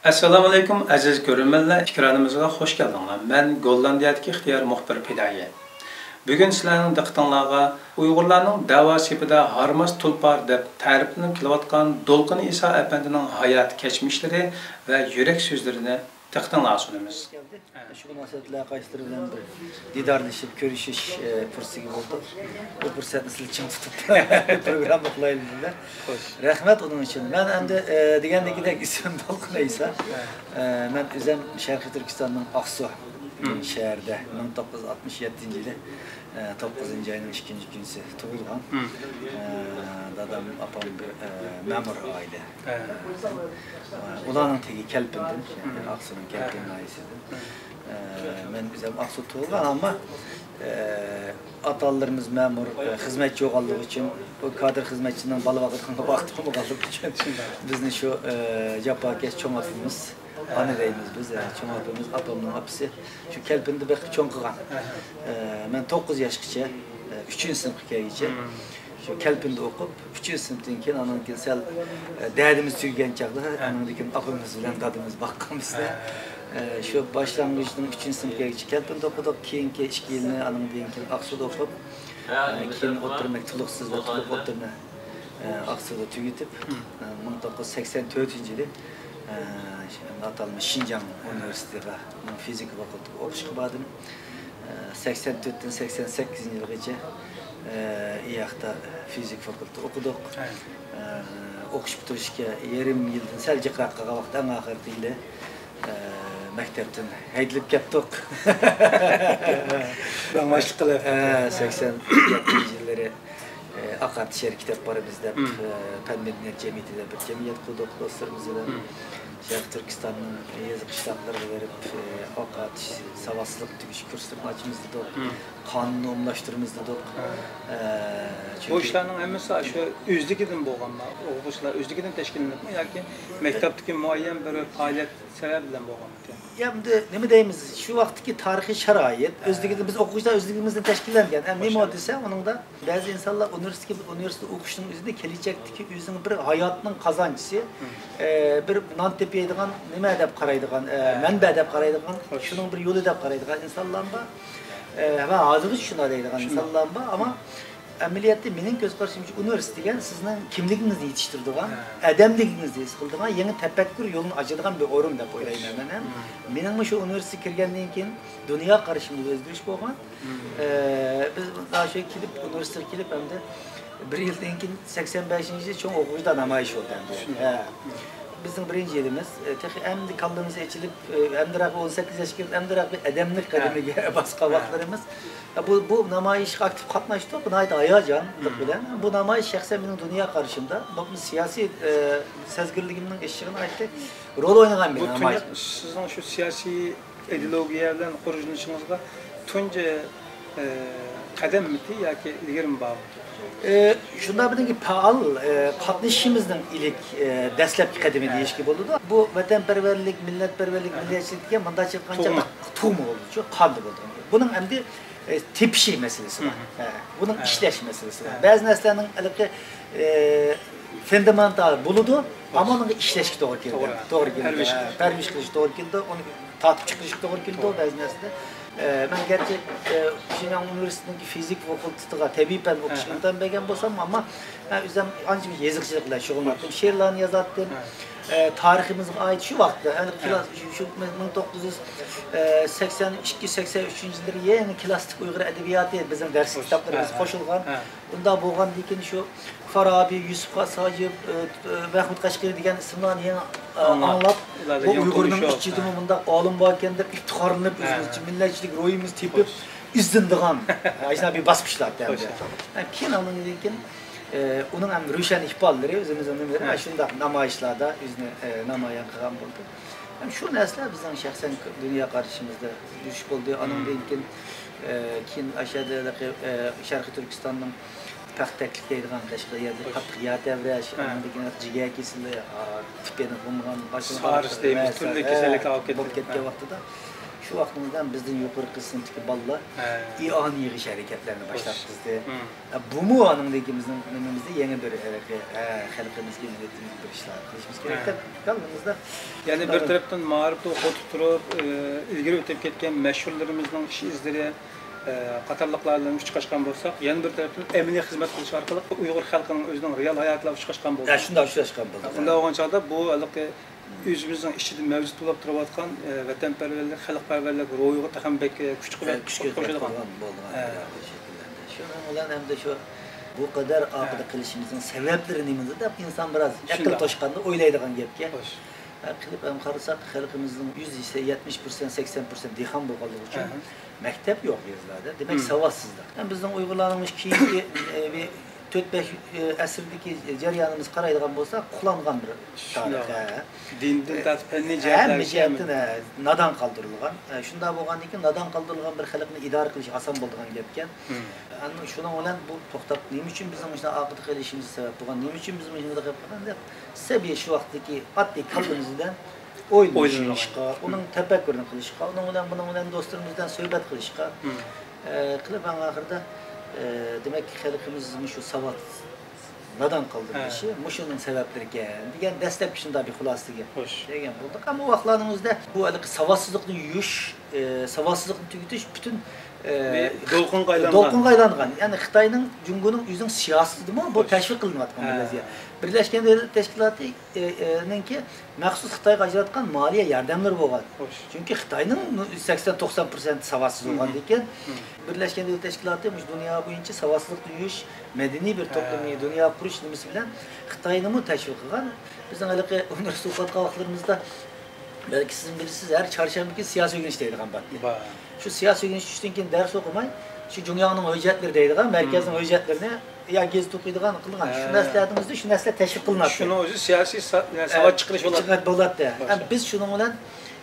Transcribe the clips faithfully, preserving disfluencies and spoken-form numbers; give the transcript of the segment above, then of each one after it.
ئەسسالامۇئەلەيكۇم، ئەزىز كۆرۈرمەنلەر، ئېكرانىمىزغا خوش كەلدىڭلار. مەن گوللاندىيەدىكى ئىختىيار مۇخبىر پىدائىيە. بۈگۈن سىلەرنىڭ دىققىتىڭلارغا ئۇيغۇرلارنىڭ دەۋا سېپىدە ھارماس تۇلپار دەپ تەرىپلىنىپ كېلىۋاتقان دولقۇن ئىسا ئەپەندىنىڭ ھايات كەچمىشلىرى ۋە يۈرەك سۆزلىرىنى دىققىتىڭلارغا سۇنىمىز. كەلدى. شۇ مۇناسىۋەت بىلەن قايسىلىرى بىلەن بىر دىدارلىشىپ كۆرۈشۈش، ئە، پۇرسىتىگە بولدۇق. بۇ پۇرسەتنى سىلەر چىڭ تۇتۇپ پروگرامما قىلايلى دېدىلەر. خوش. رەھمەت ئۇنىڭ ئۈچۈن. مەن ئەمدى، ئە، دېگەندىكىدەك ئىسمىم دولقۇن ئەيسا. ھە. ئە، مەن ئۆزۈم شەرقىي تۈركىستاننىڭ ئاقسۇ شەھىرىدە مىڭ توققۇز يۈز ئاتمىش يەتتىنچى يىلى، ئە، توققۇزىنچى ئاينىڭ ئىككىنچى كۈنىسى تۇغۇلغان. ئە، دادام، ئاپام بىر، ئە، مەمۇر ئائىلە. ئۇلارنىڭ تېگى كەلپىندىن، ئاقسۇنىڭ كەلپىن ناھىيەسىدىن. مەن ئۆزۈم ئاقسۇ تۇغۇلغان، ئەمما ئاتا-ئانىلىرىمىز مەمۇر، خىزمەتچى بولغانلىقى ئۈچۈن، بۇ كادىر خىزمەتچىنىڭ بالا باقىدىغان ۋاقتى بولمىغانلىقى ئۈچۈن، بىزنى شۇ جاپاكەش چوڭ ئاپىمىز، ئانا دەيمىز بىز، چوڭ ئاپىمىز، ئاپامنىڭ ئاپىسى شۇ كەلپىندە بېقىپ چوڭ قىلغان. مەن توققۇز ياشقىچە، ئۈچىنچى سىنىپقا كەلگۈچە شۇ كەلپىندە ئوقۇپ، ئۈچىنچى سىنىپتىن كېيىن، ئانىڭدىن كېيىن سەل، ئە، دەردىمىز تۈگىگەن چاغدا، ھە. ئانىڭدىن كېيىن ئاپىمىز بىلەن دادىمىز باققان بىزنى. ھە. ئە، شۇ باشلانغۇچنىڭ ئۈچىنچى سىنىپقا كەلگۈچە كەلپىندە ئوقۇدۇق. كېيىنكى ئىككى يىلنى ئانىڭدىن كېيىن ئاقسۇدا ئوقۇپ، ئە، كېيىن ئوتتۇرا مەك-، تولۇقسىز ۋە تولۇق ئوتتۇرىنى، ئە، ئاقسۇدا تۈگىتىپ، ھە. ئە، مىڭ توققۇز يۈز سەكسەن تۆتىنچى يىلى، ئە، ئاتالمىش شىنجاڭ ئۇنىۋېرسىتېتىغا، فىزىكا فاكۇلتېتىغا ئوقۇشقا باردىم. سەكسەن تۆتتىن سەكسەن سەككىزىنچى يىلغىچە، ئە، ئۇ ياقتا فىزىكا فاكۇلتېتىدا ئوقۇدۇق. ھە. ئە، ئوقۇش پۈتتۈرۈشكە يېرىم يىلدىن سەل جىقراق قالغان ۋاقىت، ئەڭ ئاخىرقى يىلى، ئە، مەكتەپتىن ھەيدىلىپ كەتتۇق. داڭماشلىق قىلىپ. ئە، سەكسەن يەتتىنچى يىللىرى ئاقارتىش ھەرىكىتى ئېلىپ بارىمىز دەپ، مم. پەن مەدەنىيەت جەمئىيىتى دەپ بىر جەمئىيەت قۇردۇق دوستلىرىمىز بىلەن. مم. شەرقىي تۈركىستاننىڭ يېزا قىشلاقلىرىغا بېرىپ، ئاقارتىش، ساۋاتسىزلىق تۈگىتىش كۇرسلىرىنى ئاچىمىز دېدۇق. مم. قانۇننى ئومۇملاشتۇرىمىز دېدۇق. ھە. ئە، بۇ چۈنكى ئىشلارنىڭ ھەممىسى شۇ ئۆزلۈكىدىن بولغانمۇ؟ ئوقۇغۇچىلار ئۆزلۈكىدىن تەشكىللىنىپمۇ ياكى مەكتەپتىكى مۇئەييەن بىر پائالىيەت سەۋەبى بىلەن بولغانمىكەن؟ يا، ئەمدى نېمە دەيمىز، شۇ ۋاقىتتىكى تارىخىي شارائىت، ئۆزلۈكىدىن، بىز ئوقۇغۇچىلار ئۆزلۈكىمىزدىن تەشكىللەنگەن. ئەمدى نېمە دېسە، ئۇنىڭدا بەزى ئىنسانلار ئۇنىۋېرسىتېتكە، ئۇنىۋېرسىتېتتا ئوقۇشنىڭ ئۆزىدە كېلىچەكتىكى ئۆزىنىڭ بىر ھاياتنىڭ قازانچىسى، ئە، بىر نان تېپىدىغان نېمە دەپ قارايدىغان، ئە، مەنبە دەپ قارايدىغان، شۇنىڭ بىر يولى دەپ قارايدىغان ئىنسانلارمۇ بار. ئە، ۋە ھازىرغىچە شۇنداق دەيدىغان ئىنسانلارمۇ بار. ئەمما ئەمەلىيەتتە مېنىڭ كۆز قارىشىمچە ئۇنىۋېرسىتېت دېگەن سىزنىڭ كىملىكىڭىزنى يېتىشتۈرىدىغان، ئادەملىكىڭىزنى ھېس قىلىدىغان، يېڭى تەپەككۇر يولىنى ئاچىدىغان بىر ئورۇن دەپ ئويلايمەن مەن ھەم. مېنىڭمۇ شۇ ئۇنىۋېرسىتېتقا كىرگەندىن كېيىن دۇنيا قارىشىمدا ئۆزگىرىش بولغان. ئە، بىز مۇنداق شۇ كېلىپ، ئۇنىۋېرسىتېتقا كېلىپ، ئەمدى بىر يىلدىن كېيىن سەكسەن بەشىنچى يىلى چوڭ ئوقۇغۇچىلار نامايىشى بولدى ئەمدى. ھە. بىزنىڭ بىرىنچى يىلىمىز، ئە، تېخى ئەمدى كاللىمىز ئېچىلىپ، ئە، ئەمدىراق ئون سەككىز ياشقا كىرىپ، ئەمدىراق بىر ئادەملىك قەدىمىگە باسقان ۋاقىتلىرىمىز. ئە، بۇ، بۇ نامايىشقا ئاكتىپ قاتناشتۇق، ناھايىتى ھاياجانلىق بىلەن. بۇ نامايىش شەخسەن مېنىڭ دۇنيا قارىشىمدا، بولۇپمۇ سىياسىي، ئە، سەزگۈرلۈكۈمنىڭ ئېشىشىغا ناھايىتى رول ئوينىغان بىر نامايىش. سىزنىڭ شۇ سىياسىي ئىدېئولوگىيە بىلەن قۇرۇلۇشىڭىزغا تۇنجى، ئە، قەدەممىتى ياكى ئىلگىرىمۇ بارمىدى؟ ئە، شۇنداق بىلىڭكى، پائال، ئە، قاتنىشىشىمىزنىڭ ئىلىك، ئە، دەسلەپكى قەدىمى دېيىشكە بولىدۇ. بۇ ۋەتەنپەرۋەرلىك، مىللەتپەرۋەرلىك، مىللەتچىلىك دېگەن مۇنداقچە ئېيتقان چاغدا تۇغما بولىدۇ، شۇ قاندا بولىدۇ. بۇنىڭ ئەمدى، ئە، تېپىشى مەسىلىسى بار. ھە، بۇنىڭ ئىشلەش مەسىلىسى بار. بەزى نەرسىلەرنىڭ ھېلىقى، ئە، فۇندامېنتال بولىدۇ، ئەمما ئۇنىڭغا ئىشلەشكە توغرا كېلىدۇ. توغرا كېلىدۇ. پەرۋىش قىلىش توغرا كېلىدۇ، ئۇنى تارتىپ چىقىرىشقا توغرا كېلىدۇ بەزى نەرسىدە. ئە، مەن گەرچە، ئە، شىنجاڭ ئۇنىۋېرسىتېتىنىڭ فىزىكا فاكۇلتېتىغا تەبىئىي پەن ئوقۇشقا ئىمتىھان بەرگەن بولساممۇ، ئەمما مەن ئۆزۈم ئانچە يېزىقچىلىق بىلەن شۇغۇللىناتتىم. شېئىرلارنى يازاتتىم. ئە، تارىخىمىزغا ئائىت شۇ ۋاقىتتا، يەنى كىلاس، شۇ، شۇ مىڭ توققۇز يۈز سەكسەن ئىككى، سەكسەن ئۈچىنچى يىللىرى يەنە كىلاسسىك ئۇيغۇر ئەدەبىياتى بىزنىڭ دەرس كىتابلىرىمىزغا قوشۇلغان. ئۇنداق بولغاندىن كېيىن شۇ فارابى، يۈسۈپ خاس ھاجىپ، ئە، ئە، مەھمۇد قەشقىرى دېگەن ئىسىملارنى يېڭى، ئە، ئاڭلاپ، بۇ ئۇيغۇرنىڭ ئىچىدىمۇ مۇنداق ئالىم باركەن دەپ ئىپتىخارلىنىپ، ئۆزىمىزچە مىللەتچىلىك روھىمىزنى تېپىپ، ئىزدىنىدىغان، ئە، ئەجنەبىي باسقۇچلار دەمدى. كېيىن ئاندىن كېيىن، ئە، ئۇنىڭ ھەم روشەن ئىپادىلىرى ئۆزىمىزنىڭ نېمىلىرى، شۇنداق نامايىشلاردا ئۆزىنى، ئە، نامايان قىلغان بولدى. ھەم شۇ نەرسىلەر بىزنىڭ شەخسەن دۇنيا قارىشىمىزدا دۈرۈش بولدى. ئانىڭدىن كېيىن، ئە، كېيىن ئاشۇ يەردە، ئە، شەرقىي تۈركىستاننىڭ پەختەكلىك دەيدىغان قەشقەر يەردە قاتتىق يەر تەۋرەش، ئانىڭدىن كېيىن جىگەر كېسىلى، ئا، تىپى ئېنىق بولمىغان، سارس دەيمىز، تۈرلۈك كېسەللىكلەر بولۇپ كەتكەن ۋاقتىدا، شۇ ۋاقتىمىزدا بىزدىن يۇقىرىقى سىنىپتىكى بالىلار ئىئانە يىغىش ھەرىكەتلىرىنى باشلاپ قىلدى. بۇمۇ ئانىڭدىن كېيىن بىزنىڭ نېمىمىزدە يەنە بىر ھېلىقى، ھە، خەلقىمىزگە، مىللىتىمىزگە بىر ئىشلار قىلىشىمىز كېرەك دەپ كاللىمىزدا. يەنى بىر تەرەپتىن مائارىپتا ئوقۇتۇپ تۇرۇپ، ئىلگىرى ئۆتۈپ كەتكەن مەشھۇرلىرىمىزنىڭ ئىش ئىزلىرى، قاتارلىقلار بىلەن ئۇچراشقان بولساق، يەنە بىر تەرەپتىن ئەمەلىي خىزمەت قىلىش ئارقىلىق ئۇيغۇر خەلقىنىڭ ئۆزىنىڭ رېئال ھاياتىدا ئۇچراشقان بولدۇق. شۇنداق ئۇچراشقان بولدۇق. ئۇنداق بولغان چاغدا بۇ ھېلىقى ئۆزىمىزنىڭ ئىچىدە مەۋجۇت بولۇپ تۇرۇۋاتقان، ئە، ۋەتەنپەرۋەرلىك، خەلقپەرۋەرلىك روھىغا تېخىمۇ بەك، ئە، كۈچ قۇۋۋەت قوشىدىغان. بولىدىغان بىر شەكىللەندى. شۇنىڭ بىلەن ئەمدى شۇ، بۇ قەدەر ئارقىدا قېلىشىمىزنىڭ سەۋەبلىرى نېمىدە دەپ ئىنسان بىراز ئەقىل توشقاندا ئويلايدىغان گەپكەن. ھە، قىلىپ ھەم قارىساق، خەلقىمىزنىڭ يۈز يەتمىش پىرسەنت، سەكسەن پىرسەنت دېھقان بولغانلىقى ئۈچۈن مەكتەپ يوق يېزىلاردا. دېمەك، ساۋاتسىزلىق. ھەم بىزنىڭ ئۇيغۇرلارنىڭ مۇشۇ كېيىنكى، ئە، بىر تۆت بەش، ئە، ئەسىردىكى جەريانىمىزغا قارايدىغان بولساق، قۇلانغان بىر تارىخ. ھە. دىندىن تارتىپ ھەممە جەھەتتىن، ھە، نادان قالدۇرۇلغان. ئە، شۇنداق بولغاندىن كېيىن نادان قالدۇرۇلغان بىر خەلقنى ئىدارە قىلىش ئاسان بولىدىغان گەپكەن. ئەنە شۇنىڭ بىلەن بۇ توختاپ، نېمە ئۈچۈن بىزنىڭ مۇشۇنداق ئارقىدا قېلىشىمىز سەۋەب بولغان، نېمە ئۈچۈن بىز مۇشۇنداق قىلىپ قالغان دەپ، سەبىي شۇ ۋاقىتتىكى ئاددىي كاللىمىز بىلەن ئويلىنىشقا، ئۇنىڭ تەپەككۇرىنى قىلىشقا، ئۇنىڭ بىلەن، بۇنىڭ بىلەن دوستلىرىمىز بىلەن سۆھبەت قىلىشقا، ئە، قىلىپ، ئەڭ ئاخىرىدا، ئە، دېمەك، خەلقىمىز مۇشۇ ساۋات نادان قالدۇرۇلۇشى مۇشۇنىڭ سەۋەبلىرىكەن دېگەن دەسلەپكى شۇنداق بىر خۇلاسىگە كەلگەن بولدۇق. ئەمما ئۇ ۋاقىتلارنىڭ ئۆزىدە بۇ ھېلىقى ساۋاتسىزلىقنى يۇيۇش، ئە، ساۋاتسىزلىقنى تۈگىتىش پۈتۈن، ئە، دولقۇنغا ئايلانغان. دولقۇنغا ئايلانغان. يەنى خىتاينىڭ، جۇڭگونىڭ ئۆزىنىڭ سىياسىتىدىمۇ بۇ تەشۋىق قىلىنىۋاتقان بىر ۋەزىيەت. بىرلەشكەن دۆلەتلەر تەشكىلاتى، ئە، ئە، نىڭكى مەخسۇس خىتايغا ئاجراتقان مالىيە ياردەملىرى بولغان. چۈنكى خىتاينىڭ سەكسەن توقسان پىرسەنت ساۋاتسىز بولغاندىكىن، بىرلەشكەن دۆلەتلەر تەشكىلاتى مۇشۇ دۇنيا بويىچە ساۋاتسىزلىقنى يۇيۇش مەدەنىي بىر توپلۇمنى دۇنياغا قۇرۇش نېمىسى بىلەن خىتاينىمۇ تەشۋىق قىلغان. بىزنىڭ ھېلىقى ئۇنىۋېرسىتېتتا ئوقۇۋاتقان ۋاقىتلىرىمىزدا، بەلكى سىزمۇ بىلىسىز، ھەر چارشەنبە كۈنى سىياسىي ئۆگىنىش دەيدىغان بارتتى. شۇ سىياسىي ئۆگىنىش چۈشتىن كېيىن دەرس ئوقۇماي، شۇ جۇڭياڭنىڭ ھۆججەتلىرى دەيدىغان، مەركەزنىڭ ھۆججەتلىرىنى يا گېزىت ئوقۇيدىغان قىلغان. شۇ نەرسىلەردىن ئۆزى شۇ نەرسىلەر تەشۋىق قىلىناتتى. شۇنىڭ ئۆزى سىياسىي سا-، ساۋات چىقىرىش بولاتتى. ھەم بىز شۇنىڭ بىلەن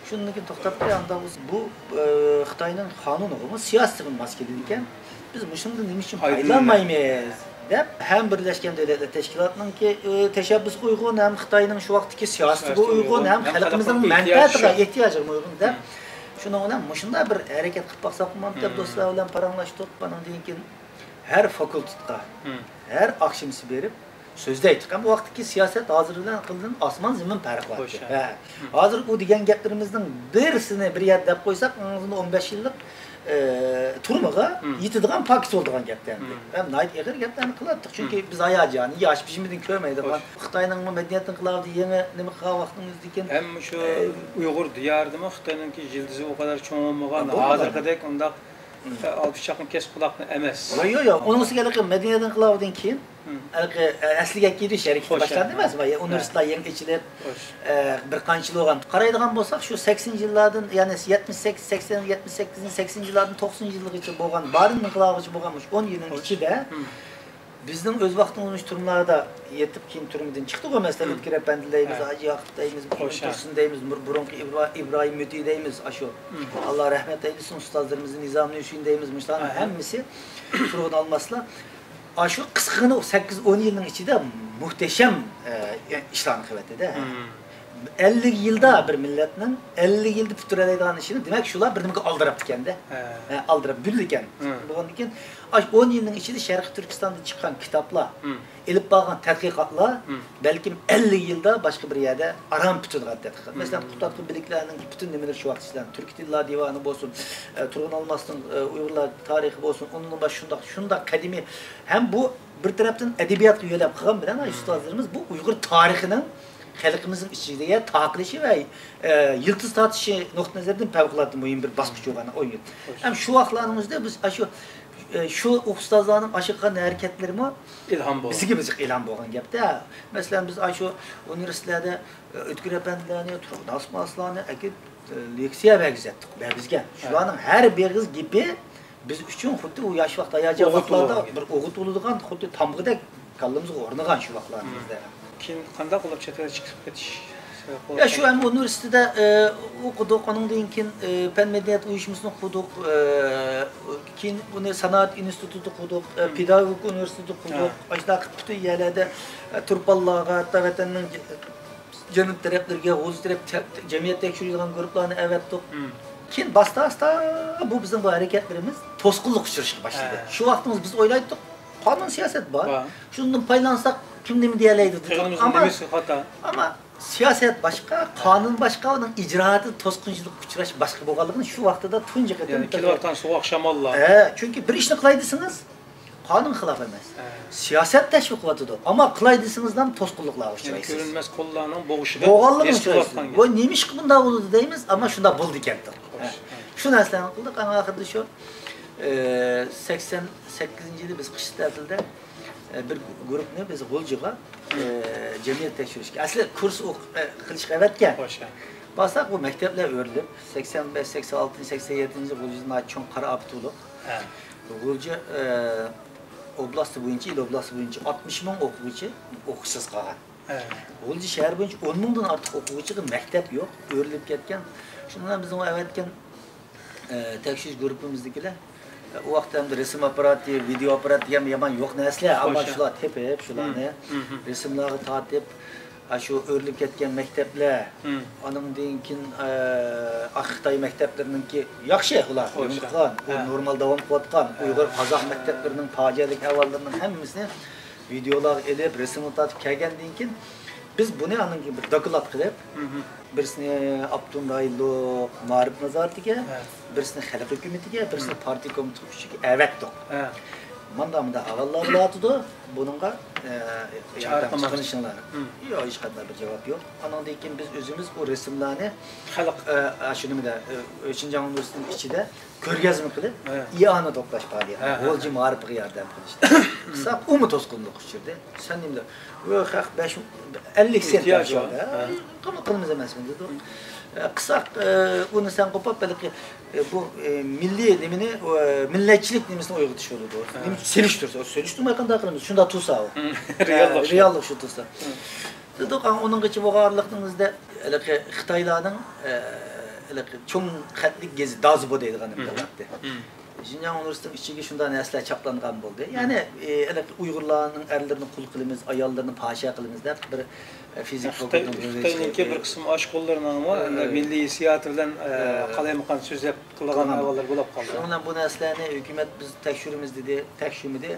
شۇندىن كېيىن توختاپ قوي، ئاندىن بۇ، ئە، خىتاينىڭ قانۇنىغىمۇ، سىياسىتىغىمۇ ماس كېلىدىكەن. بىز مۇشۇنىڭدىن نېمە ئۈچۈن پايدىلانمايمىز دەپ، ھەم بىرلەشكەن دۆلەتلەر تەشكىلاتىنىڭكى، ئە، تەشەببۇسىغا ئۇيغۇن، ھەم خىتاينىڭ شۇ ۋاقىتتىكى سىياسىتىگە ئۇيغۇن، ھەم خەلقىمىزنىڭ مەنپەئەتىگە، ئېھتىياجىغا ئۇيغۇن دەپ، شۇنىڭ بىلەن مۇشۇنداق بىر ھەرىكەت قىلىپ باقساق بولمامتى دەپ دوستلار بىلەن پاراڭلاشتۇق. ئانىڭدىن كېيىن ھەر فاكۇلتېتقا، ھەر ئاخشىمىسى بېرىپ سۆزلەيتتۇق. ئەمما ۋاقىتتىكى سىياسەت ھازىر بىلەن ئاسمان زېمىن پەرقى بار. ھە. ھازىر ئۇ دېگەن گەپلىرىمىزنىڭ بىرسىنى بىر يەردە دەپ قويساق، ئەڭ ئازىندا ئون بەش يىللىق، ئە، تۈرمىگە يېتىدىغان پاكىت بولىدىغان گەپتە ئەمدى. ھەم ناھايىتى ئېغىر گەپلەرنى قىلاتتۇق. چۈنكى بىز ھاياجانى ياش بېشىمىزدىن كۆرمەيدىغان، خىتاينىڭ مەدەنىيەت ئىنقىلابىدا يېڭى نېمە قىلغان ۋاقتىمىزدىكىن، ھەم شۇ ئۇيغۇر دىيارىدىمۇ خىتاينىڭكى يىلتىزى ئۇ قەدەر چوڭ بولمىغان، ھازىرقىدەك ئۇنداق ئالپىش چاقىم كەسىپ قۇلاقنى ئەمەس. يوق، يوق، يوق. ئۇنىڭ ئۈستىگە ھېلىقى مەدەنىيەت ئىنقىلابىدىن كېيىن، ھەلقى، ئە، ئەسلىگە كېلىش ھەرىكىتى باشلاندى ئەمەسمۇ؟ ئۇنىۋېرسىتېتلار يېڭى ئېچىلىپ، ئە، بىر قانچە يىل بولغان. قارايدىغان بولساق، شۇ سەكسىنىنچى يىللاردىن، يەنى يەتمىش سەككىز، سەكسەن، يەتمىش سەككىزىنچى، سەكسىنىنچى يىللاردىن توقسىنىنچى يىلغىچە بولغان، بارىن ئىنقىلابىغىچە بولغان مۇشۇ ئون يىلنىڭ ئىچىدە بىزنىڭ ئۆز ۋاقتىمىز مۇشۇ تۈرمىلەردە يېتىپ، كېيىن تۈرمىدىن چىقتۇق ئەمەسلا، ئۆتكۈر ئەپەندى دەيمىز، ھاجى ياقۇپ دەيمىز، ئىبن تۇرسۇن دەيمىز، بۇر-، بۇرۇنقى ئىبرا-، ئىبراھىم مۆتى دەيمىز، ئاشۇ ئاللا رەھمەت ئەيلىسۇن، ئۇستازلىرىمىز نىزامى ھۈسەيىن دەيمىز، مۇشۇلارنىڭ ھەممىسى تۇرغۇن ئالماسلا ئاشۇ قىسقىغىنە سەككىز ئون يىلنىڭ ئىچىدە مۇھتەشەم، ئە، ئىشلارنى قىلىۋەتتى-دە. ئەللىك يىلدا بىر مىللەتنىڭ ئەللىك يىلدا پۈتتۈرەلەيدىغان ئىشىنى، دېمەك، شۇلار بىردىنبىر ئالدىراپتىكەن-دە. ھە، ئالدىراپ، گۈللىكەن. بولغاندىن كېيىن، ئاشۇ ئون يىلنىڭ ئىچىدە شەرقىي تۈركىستاندا چىققان كىتابلار، ئېلىپ بارغان تەتقىقاتلار بەلكىم ئەللىك يىلدا باشقا بىر يەردە ئاران پۈتىدىغان تەتقىقات. مەسىلەن، قۇتادغۇ بىلىكلەرنىڭكى پۈتۈن نېمىلىرى شۇ ۋاقىت ئىچىدە، تۈركىي تىللار دىۋانى بولسۇن، ئە، تۇرغۇن ئالماسنىڭ، ئە، ئۇيغۇرلار تارىخى بولسۇن، ئۇنىڭدىن باشقا شۇنداق، شۇنداق قەدىمىي، ھەم بۇ بىر تەرەپتىن ئەدەبىياتقا يۆلەپ قىلغان بىلەن ئۇستازلىرىمىز بۇ ئۇيغۇر تارىخىنىڭ خەلقىمىزنىڭ ئىچىگە تارقىلىشى ۋە، ئە، يىلتىز تارتىشى نۇقتىئى نەزەردىن پەۋقۇلئاددە مۇھىم بىر باسقۇچ بولغان ئون يىل. ھەم شۇ ۋاقىتلارنىڭ ئۆزىدە بىز ئاشۇ، ئە، شۇ ئۇستازلارنىڭ ئاشۇ قىلغان ھەرىكەتلىرىمۇ ئىلھام بولغان. بىزگە، بىزگە ئىلھام بولغان گەپتە. مەسىلەن، بىز ئاشۇ ئۇنىۋېرسىتېتلاردا، ئە، ئۆتكۈر ئەپەندىلەرنى، تۇرغۇن ئاسماسلارنى ئەكېلىپ، ئە، لېكسىيە بەرگۈزەتتۇق، بەرگۈزگەن. شۇلارنىڭ ھەر بىر ئېغىز گېپى بىز ئۈچۈن خۇددى ئۇ ياش ۋاقىت، ھاياجان ۋاقىتلاردا بىر ئوغۇت بولىدىغان، خۇددى تامغىدەك كاللىمىزغا ئورنىغان شۇ ۋاقىتلاردا بىزدە. كېيىن قانداق بولۇپ چەت ئەلگە چىقىپ كېتىش سەۋەب بولۇپ يا، شۇ قالدى؟ ھەم ئۇنىۋېرسىتېتتا، ئە، ئوقۇدۇق، ئۇنىڭدىن كېيىن، ئە، پەن مەدەنىيەت ئۇيۇشمىسىنى قۇردۇق، ئە، كېيىن ئۇنى سانائەت ئىنستىتۇتى قۇردۇق، ئە، پېداگوگىكا ئۇنىۋېرسىتېتى قۇردۇق. ئاشۇنداق قىلىپ پۈتۈن يەرلەردە، ئە، تۇرپانلارغا، ھەتتا ۋەتەننىڭ جەنۇب تەرەپلىرىگە، غۇلجا تەرەپ تە-، جەمئىيەت تەكشۈرىدىغان گۇرۇپپىلارنى ئەۋەتتۇق. مم. كېيىن ئاستا-ئاستا بۇ بىزنىڭ بۇ ھەرىكەتلىرىمىز توسقۇنلۇققا ئۇچرىشىشقا باشلىدى. ھە. شۇ ۋاقتىمىز بىز ئويلايتتۇق، قانۇن سىياسەت بار. بار. شۇندىن پايدىلانساق كىم نېمە دېيەلەيدۇ دېدۇق. پىغىرىمىزنىڭ ئەمما نېمىسى خاتا؟ ئەمما سىياسەت باشقا، قانۇن باشقا، ئۇنىڭ ئىجرائاتى توسقۇنچىلىققا ئۇچراش باشقا بولغانلىقىنى شۇ ۋاقتىدا تۇنجى قېتىم يەنى كېلىۋاتقان سوغۇق شاماللار. ھە، چۈنكى بىر ئىشنى قىلاي دېسىڭىز، قانۇن خىلاپ ئەمەس. ھە. سىياسەت تەشۋىق قىلىۋاتىدۇ. ئەمما قىلاي دېسىڭىزلا توسقۇنلۇقلارغا يەنى ئۇچرايسىز. كۆرۈنمەس قوللارنىڭ بوغۇشىغا بوغانلىقىنى ئۇچرايسىز. بۇ نېمە ئىشقا بۇنداق بولىدۇ دەيمىز، ئەمما شۇنداق بولىدىكەن. خوش. ھە. شۇ نەرسىلەرنى قىلدۇق. ئەڭ ئاخىرىدا شۇ، ئە، سەكسەن سەككىزىنچى يىلى بىز قىش تەتىلدە، ئە، بىر گۇرۇپنى بىز غۇلجىغا، ئە، جەمئىيەت تەكشۈرۈشكە. ئەسلى كۇرس ئوق-، ئە، قىلىشقا ئەۋەتكەن. خوش، ھە. بارساق، بۇ مەكتەپلەر ئۆرۈلۈپ، سەكسەن بەش، سەكسەن ئالتىنچى، سەكسەن يەتتىنچى يىلى غۇلجىدا ناھايىتى چوڭ قارا ئاپىتى بولۇپ، ھە. غۇلجا، ئە، ئوبلاستى بويىچە، ئىل ئوبلاستى بويىچە ئاتمىش مىڭ ئوقۇغۇچى ئوقۇشسىز قالغان. ھە. غۇلجا شەھەر بويىچە ئون مىڭدىن ئارتۇق ئوقۇغۇچىغا مەكتەپ يوق، ئۆرۈلۈپ كەتكەن. شۇنىڭ بىلەن بىزنىڭ ئەۋەتكەن، ئە، تەكشۈرۈش گۇرۇپپىمىزدىكىلەر، ئە، ئۇ ۋاقىتتا ئەمدى رېسىم ئاپپاراتى، ۋىدېئو ئاپپاراتى دېگەن يامان يوق نەرسىلەر، ئەمما خوش. شۇلار تېپىپ، شۇلارنى مم، مم. رېسىملارغا تارتىپ، ئاشۇ ئۆرۈلۈپ كەتكەن مەكتەپلەر، مم. ئانىڭدىن كېيىن، ئە، خىتاي مەكتەپلىرىنىڭكى ياخشى ئۇلار، خوش. ئۈمىد قىلغان، ئۇ ھە. نورمال داۋام قىلىۋاتقان، ھە. ئۇيغۇر، قازاق مەكتەپلىرىنىڭ پاجىئەلىك ئەھۋاللىرىنىڭ ھەممىسىنى ۋىدېئولارغا ئېلىپ، رەسىمگە تارتىپ كەلگەندىن كېيىن، بىز بۇنى ئاندىن كېيىن بىر دوكلات قىلىپ، مم. بىرسىنى ئاپتونوم رايونلۇق مائارىپ نازارىتىگە، ھە. بىرسىنى خەلق ھۆكۈمىتىگە، بىرسىنى مم. پارتىيە كومىتېتىغا ئەۋەتتۇق. ھە. مانداق، مانداق ئەھۋاللار بولۇۋاتىدۇ، بۇنىڭغا، ئە، چارە ياردەم قىلماقچى. چىقىرىشىڭلار. مم. ياق، ھېچقانداق بىر جاۋاب يوق. ئانىڭدىن كېيىن بىز ئۆزىمىز ئۇ رەسىملەرنى خەلق، ئە، ئە، شۇ نېمىدە، ئە، شىنجاڭ ئۇنىۋېرسىتېتىنىڭ ئىچىدە كۆرگەزمە قىلىپ، ھە. ئىئانە توپلاش پائالىيىتى. ھە، ھە، غۇلجا ھە. مائارىپىغا ياردەم قىلىش. قىلساق، ئۇمۇ توسقۇنلۇققا ئۇچرىدى. سەن نېمىدە، ۋە خەق بەش، ئەللىك سېنت ئېھتىياج بار. ھە. قىلماق قىلىمىز ئەمەسمۇ دېدۇق. ئە، قىلساق، ئە، ئۇنى سەن قوپاپ، بەلكى، ئە، بۇ، ئە، مىللىي نېمىنى، ئە، مىللەتچىلىك نېمىسىنى ئويغىتىش بولىدۇ. ھە. نېمە سېلىشتۇرسا، سېلىشتۇرماي قانداق قىلىمىز؟ شۇنداق تۇرسا ئۇ. ھە، رېئاللىق شۇ. رېئاللىق شۇ تۇرسا. ھە. دېدۇق، ئاڭ ئۇنىڭغىچە بولغانلىقنىڭ ئۆزىدە ھېلىقى خىتايلارنىڭ، ئە، ھېلىقى چوڭ خەتلىك گېزىت دازىبو دەيدىغان نېمە بولاتتى. شىنجاڭ ئۇنىۋېرسىتېتىنىڭ ئىچىگە شۇنداق نەرسىلەر چاپلانغان بولدى. يەنى، ئە، ھېلىقى ئۇيغۇرلارنىڭ ئەرلىرىنى قۇل قىلىمىز، ئاياللىرىنى پاھىشە قىلىمىز دەپ بىر، ئە، فىزىك خىتاي، فاكۇلتېتنىڭ خىتاينىڭكى بىر قىسىم ئاشقۇنلىرىنىڭمۇ ئە، مىللىي ھېسسىياتى بىلەن، ئە، ئە، قالايمىقان سۆزلەپ قىلىدىغان ئەھۋاللار بولۇپ قالدى. شۇنىڭ بىلەن بۇ نەرسىلەرنى ھۆكۈمەت بىز تەكشۈرىمىز دېدى، تەكشۈرمىدى.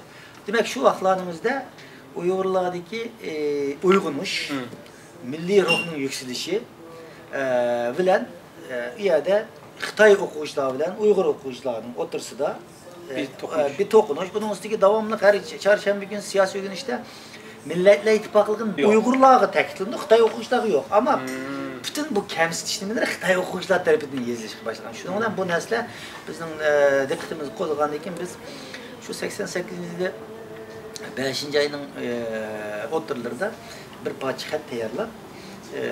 دېمەك، شۇ ۋاقىتلارنىڭ ئۆزىدە ئۇيغۇرلاردىكى، ئى، ئويغىنىش، مىللىي روھنىڭ يۈكسىلىشى، ئە، بىلەن، ئە، ئۇ يەردە خىتاي ئوقۇغۇچىلار بىلەن ئۇيغۇر ئوقۇغۇچىلارنىڭ ئوتتۇرىسىدا، ئە، بىر توقۇنۇش. ئە، بىر توقۇنۇش. بۇنىڭ ئۈستىگە داۋاملىق ھەر چارشەنبە كۈنى سىياسىي ئۆگىنىشتە مىللەتلەر ئىتتىپاقلىقىنى يوق. ئۇيغۇرلارغا تەكىتلىنىدۇ، خىتاي ئوقۇغۇچىلارغا يوق. ئەمما مم. پۈتۈن بۇ كەمسىتىش نېمىلىرى خىتاي ئوقۇغۇچىلار تەرىپىدىن يېزىلىشقا باشلىغان. شۇنىڭ بىلەن بۇ نەرسىلەر بىزنىڭ، ئە، دىققىتىمىزگە قوزغىغاندىن كېيىن بىز شۇ سەكسەن سەككىزىنچى يىلى بەشىنچى ئاينىڭ، ئە، ئوتتۇرىلىرىدا بىر پارچە خەت تەييارلاپ، ئە،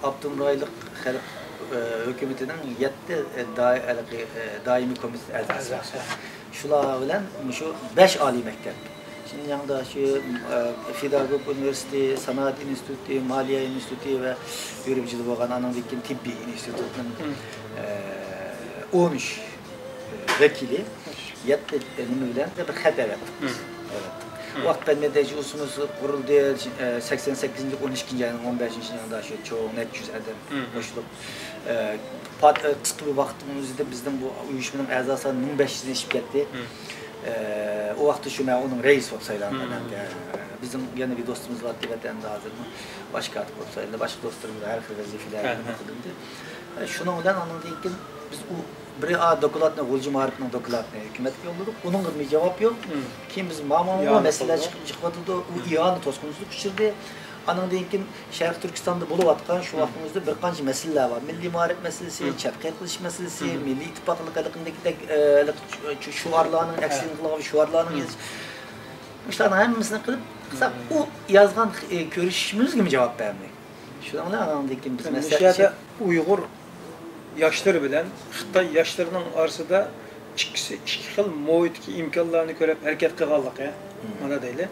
ئاپتونوم رايونلۇق خەلق، ئە، ھۆكۈمىتىنىڭ يەتتە، ئە، دائىمىي كومىتېت ئەزاسى. شۇلار بىلەن مۇشۇ بەش ئالىي مەكتەپ، شىنجاڭدا شۇ، ئە، پېداگوگىكا ئۇنىۋېرسىتېتى، سانائەت ئىنستىتۇتى، مالىيە ئىنستىتۇتى ۋە يۈرۈپ جىدە بولغان ئانىڭدىن كېيىن تېببىي ئىنستىتۇتنىڭ، مم. ئە، ئون ئۈچ ۋەكىلى يەتتە نېمە بىلەن بىر خەت ئەۋەتتۇق بىز. مم. ئەۋەتتۇق. مم. ۋاقىت پەن مەدەنىيەت ئۇنسۇمىسى قۇرۇلدى، ئە، سەكسەن سەككىزىنچى يىل ئون ئىككىنچى ئاينىڭ ئون بەشىنچى كۈنى شۇ چوڭ نەچچە يۈز ئادەم مم. قوشۇلۇپ، ئە، پات-، ئە، قىسقا بىر ۋاقىتنىڭ ئۆزىدە بىزنىڭ بۇ ئۇيۇشمىنىڭ ئەزاسى مىڭ بەش يۈزدىن ئېشىپ كەتتى. مم. ئە، ئۇ ۋاقىتتا شۇ مەن ئۇنىڭ رەئىسى بولۇپ سايلاندىم. مم. ئە، بىزنىڭ يەنە بىر دوستىمىز بار، تىبەتتە ئەمدى ھازىرمۇ باش كاتىپ بولۇپ سايلىنىپ، باشقا دوستلىرىمىز ھەر خىل ۋەزىپىلەرنى ھە، ھە. قىلدى. ئە، شۇنىڭ بىلەن ئانىڭدىن كېيىن بىز ئۇ بىر ئا دوكلاتنى، غۇلجا مائارىپىنىڭ دوكلاتىنى ھۆكۈمەتكە يوللىدۇق. ئۇنىڭغىمۇ جاۋاب يوق. مم. كېيىن بىز ماما ئىئانە مەسىلىلەر قىلدى. چىقىپ، چىقىۋاتىدۇ. ئۇ مم. ئىئانە توسقۇنچىلىققا ئۇچرىدى. ئانىڭدىن كېيىن شەرقىي تۈركىستاندا بولۇۋاتقان شۇ مم. ۋاقتىمىزدا بىر قانچە مەسىلىلەر بار. مىللىي مائارىپ مەسىلىسى، مم. چەت قېرىتىلىش مەسىلىسى، مم. مىللىي ئىتتىپاقلىق ھېلىقىدەك، ئە، ھېلىقى شۇ، شۇ ئارىلارنىڭ ھە. ئەكسىنى قىلغان شوئارلارنىڭ مم. يېزىش. مۇشۇلارنىڭ ھەممىسىنى قىلىپ، قىلساق، مم. ئۇ يازغان، ئە، كۆرۈشۈشىمىزگىمۇ جاۋاب بەرمىدى. شۇنىڭ بىلەن ئانىڭدىن كېيىن بىز مۇشۇ مەسلىھەت يەردە ئۇيغۇر ياشلىرى بىلەن خىتاي ياشلىرىنىڭ ئارىسىدا ئىككىسى ئىككى خىل مۇھىتتىكى ئىمكانلارنى كۆرۈپ ھەرىكەت قىلغانلىقى، مم. مانا دەيلى،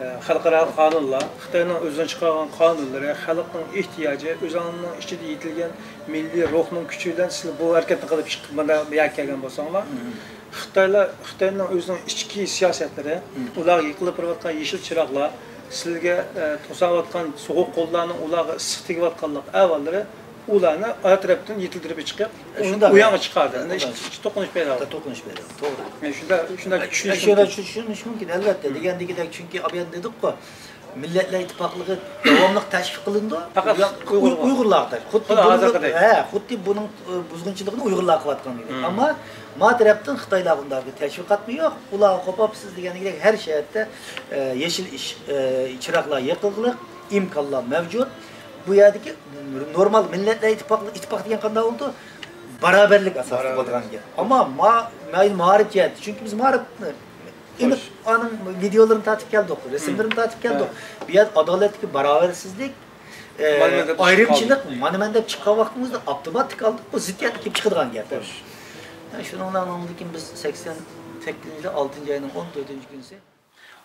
ئە، خەلقئارا قانۇنلار، خىتاينىڭ ئۆزىنىڭ چىقارغان قانۇنلىرى، خەلقنىڭ ئېھتىياجى، ئۆزىڭىزنىڭ ئىچىدە يېتىلگەن مىللىي روھنىڭ كۈچى بىلەن سىلەر بۇ ھەرىكەتنى قىلىپ چىقىپ مانا بۇ يەرگە كەلگەن بولساڭلار، مم. خىتايلار، خىتاينىڭ ئۆزىنىڭ ئىچكى سىياسەتلىرى، مم. ئۇلارغا يېقىلىپ بېرىۋاتقان يېشىل چىراغلار، سىلەرگە، ئە، توساۋاتقان سوغۇق قوللارنىڭ ئۇلارغا ئىسسىق تېگىۋاتقانلىق ئەھۋاللىرى ئۇلارنى ئارا تەرەپتىن يېتىلدۈرۈپ چىقىپ، ئۇ يانغا چىقاردى. ئۇندا ئىككى توقۇنۇش پەيدا بولدى. توقۇنۇش پەيدا بولدى، توغرا. شۇنداق، شۇنداق چۈشىنىش مۇمكىن. شۇنداق چۈشىنىش مۇمكىن، ئەلۋەتتە. دېگەندىكىدەك، چۈنكى ئابىيان دېدۇققۇ، مىللەتلەر ئىتتىپاقلىقى داۋاملىق تەشۋىق قىلىنىدۇ. پەقەت ئۇيغۇرلارغا. خۇددى بۇنىڭ، ھە، خۇددى بۇنىڭ بۇزغۇنچىلىقىنى ئۇيغۇرلار قىلىۋاتقان ئىدى. ئەمما ما تەرەپتىن خىتايلارغا ئۇنداق تەشۋىقاتمۇ يوق. ئۇلارغا قوپاپسىز دېگەندەك ھەر شەھەردە يېشىل ئىش، چىراغلار يېقىلغۇلۇق، ئىمكانلار مەۋجۇت. بۇ يەردىكى نورمال مىللەتلەر ئىتتىپاقلىق، ئىتتىپاق دېگەن قانداق بولىدۇ؟ باراۋەرلىك ئاساسىدا بولىدىغان گەپ. ئەمما ما-، مەيلى مائارىپ جەھەتتە، چۈنكى بىز مائارىپنى ئېنىق ئانىڭ ۋىدېئولىرىنى تارتىپ كەلدۇق، رەسىملىرىنى تارتىپ كەلدۇق. بۇ يەردە ئادالەتتىكى باراۋەرسىزلىك، ئە، ئايرىمچىلىق، مانا مەن دەپ چىققان ۋاقتىمىزدا ئاپتوماتىك ئالدى بۇ زىددىيەتكە كېلىپ چىقىدىغان گەپ. شۇنىڭ بىلەن ئاندىن كېيىن بىز سەكسەن سەككىزىنچى يىلى ئالتىنچى ئاينىڭ ئون تۆتىنچى كۈنى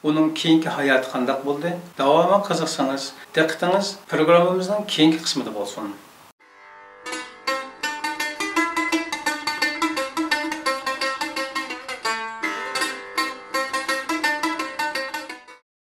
ئۇنىڭ كېيىنكى ھاياتى قانداق بولدى؟ داۋامىغا قىزىقسىڭىز، دىققىتىڭىز پروگراممىمىزنىڭ كېيىنكى قىسمىدا بولسۇن.